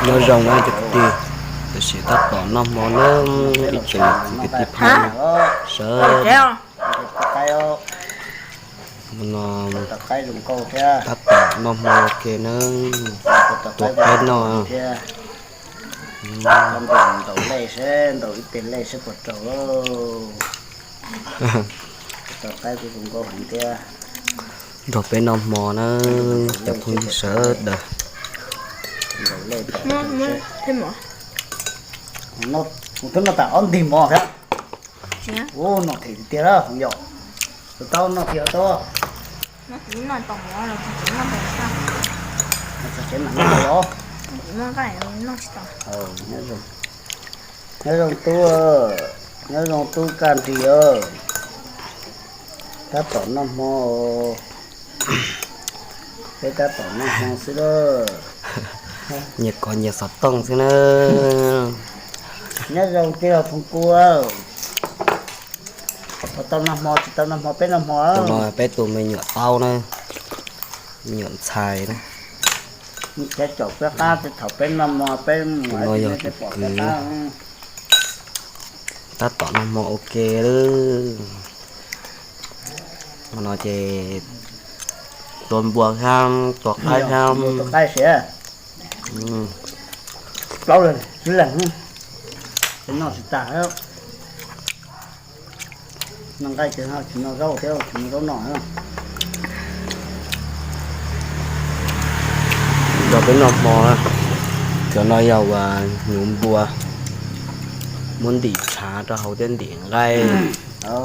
Nyob zoo na cov kwv tij, tam sim tab tom noj hmo na, ib tsoom niam txiv kwv tij phooj ywg sawv daws. Tab tom noj hmo ua ke na, tua qaib noj. Ntaus lej seb, ntaus ib teg lej seb puas raug lauj. Nrog peb noj hmo na, cov phooj ywg sawv daws. Kuv twb noj tas ob ntig mov thiab. Ua no them tiag tiag lawm yom. Tus tau noj kiag tau. Tsev mam noj los. Nyob zoo, nyob zoo tub, nyob zoo tub Kaj Nrig. Tab tom noj hmo, peb tab tom noj hmo xwb lauj. Nyias kov nyias xov tooj xwb na. Nyob zoo tij laug Phoov Kuv. Tau noj hmo tsis tau noj hmo peb noj hmo. Tus no peb tus me nyuam taub na, me nyuam ntxhais na. Thiab caum peb qab thaum peb noj hmo peb tus no yog tus kwv. Tab tom noj hmo ua ke lawm. Hmo no ces tua npua thiab tua qaib thiab. Plaub leeg, tsib leeg, noj tsis tas. Noj nqaij ces tsis noj zaub thiab, tsis noj zaub no. Nrog peb noj hmo, cov no yog uas hnyuv npua, muab ntim tshav rau hauv thiab ntim nqaij,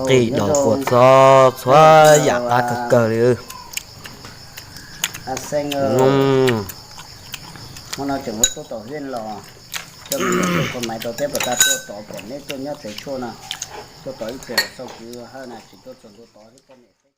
qij daus quas txob, txhua yam qab kawg kawg li. Hmo no tseem tuaj tom Vij los, coj me nyuam tuaj kho maiv tau thiab, puas tas tuaj tod pom neb tuaj nyob tsev tshuaj no, tuaj tod ib pliag xauj kwv hawj na tsis tuaj txog ntua tod thiab poj niam.